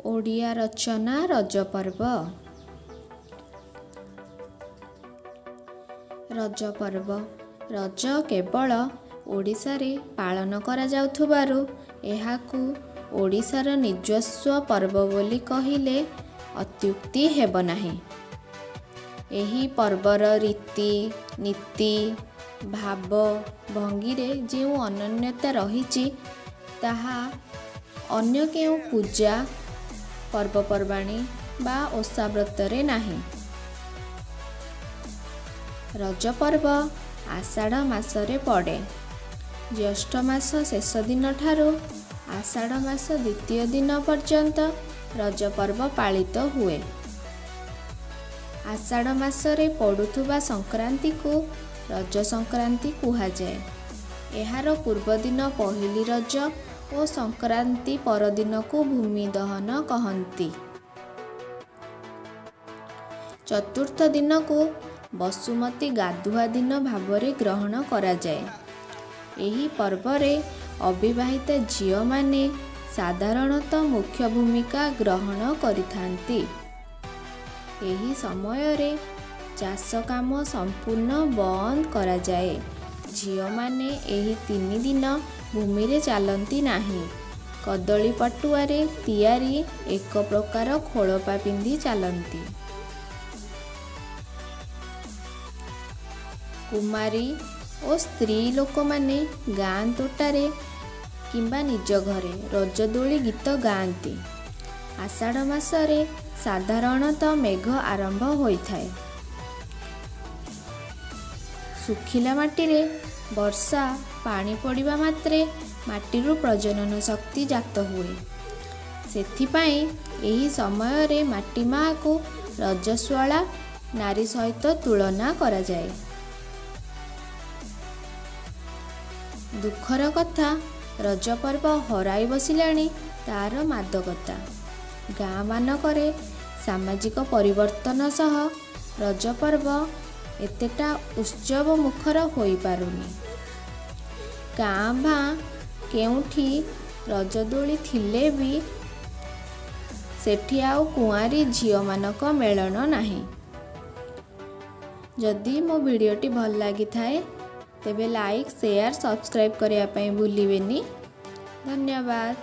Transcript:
ଓଡ଼ିଆ ରଚନା ରଜପର୍ବ। ରଜପର୍ବ। ରଜ କେବଳ ଓଡ଼ିଶାରେ ପାଳନ କରାଯାଉଥିବାରୁ ଏହାକୁ ଓଡ଼ିଶାର ନିଜସ୍ୱ ପର୍ବ ବୋଲି କହିଲେ ଅତ୍ୟୁକ୍ତି ହେବ ନାହିଁ। ଏହି ପର୍ବର ରୀତି, ନୀତି, ଭାବ ଭଙ୍ଗୀରେ ଯେଉଁ ଅନନ୍ୟତା ରହିଛି, ତାହା ଅନ୍ୟ କେଉଁ ପୂଜା, ପର୍ବପର୍ବାଣୀ ବା ଓଷା ବ୍ରତରେ ନାହିଁ। ରଜପର୍ବ ଆଷାଢ଼ ମାସରେ ପଡ଼େ। ଜ୍ୟେଷ୍ଠ ମାସ ଶେଷ ଦିନଠାରୁ ଆଷାଢ଼ ମାସ ଦ୍ୱିତୀୟ ଦିନ ପର୍ଯ୍ୟନ୍ତ ରଜପର୍ବ ପାଳିତ ହୁଏ। ଆଷାଢ଼ ମାସରେ ପଡ଼ୁଥିବା ସଂକ୍ରାନ୍ତିକୁ ରଜ ସଂକ୍ରାନ୍ତି କୁହାଯାଏ। ଏହାର ପୂର୍ବଦିନ ପହିଲି ରଜ ଓ ସଂକ୍ରାନ୍ତି ପରଦିନକୁ ଭୂମି ଦହନ କହନ୍ତି। ଚତୁର୍ଥ ଦିନକୁ ବସୁମତୀ ଗାଧୁଆ ଦିନ ଭାବରେ ଗ୍ରହଣ କରାଯାଏ। ଏହି ପର୍ବରେ ଅବିବାହିତା ଝିଅମାନେ ସାଧାରଣତଃ ମୁଖ୍ୟ ଭୂମିକା ଗ୍ରହଣ କରିଥାନ୍ତି। ଏହି ସମୟରେ ଚାଷ କାମ ସମ୍ପୂର୍ଣ୍ଣ ବନ୍ଦ କରାଯାଏ। ଝିଅମାନେ ଏହି 3 ଦିନ ଭୂମିରେ ଚାଲନ୍ତି ନାହିଁ। କଦଳୀ ପଟୁଆରେ ତିଆରି ଏକ ପ୍ରକାର ଖୋଳପା ପିନ୍ଧି ଚାଲନ୍ତି। କୁମାରୀ ଓ ସ୍ତ୍ରୀ ଲୋକମାନେ ଗାଁ ତୋଟାରେ କିମ୍ବା ନିଜ ଘରେ ରଜଦୋଳି ଗୀତ ଗାଆନ୍ତି। ଆଷାଢ଼ ମାସରେ ସାଧାରଣତଃ ମେଘ ଆରମ୍ଭ ହୋଇଥାଏ। ଶୁଖିଲା ମାଟିରେ ବର୍ଷା ପାଣି ପଡ଼ିବା ମାତ୍ରେ ମାଟିରୁ ପ୍ରଜନନ ଶକ୍ତି ଜାତ ହୁଏ। ସେଥିପାଇଁ ଏହି ସମୟରେ ମାଟି ମାଆକୁ ରଜସ୍ୱଳା ନାରୀ ସହିତ ତୁଳନା କରାଯାଏ। ଦୁଃଖର କଥା, ରଜପର୍ବ ହରାଇ ବସିଲାଣି ତା'ର ମାଦକତା। ଗାଁମାନଙ୍କରେ ସାମାଜିକ ପରିବର୍ତ୍ତନ ସହ ରଜପର୍ବ ଏତେଟା ଉତ୍ସବମୁଖର ହୋଇପାରୁନି। କାଁ ଭାଁ କେଉଁଠି ରଜଦୋଳି ଥିଲେ ବି ସେଠି ଆଉ କୁଆଁରୀ ଝିଅମାନଙ୍କ ମେଳଣ ନାହିଁ। ଯଦି ମୋ ଭିଡ଼ିଓଟି ଭଲ ଲାଗିଥାଏ, ତେବେ ଲାଇକ୍, ସେୟାର, ସବସ୍କ୍ରାଇବ୍ କରିବା ପାଇଁ ଭୁଲିବେନି। ଧନ୍ୟବାଦ।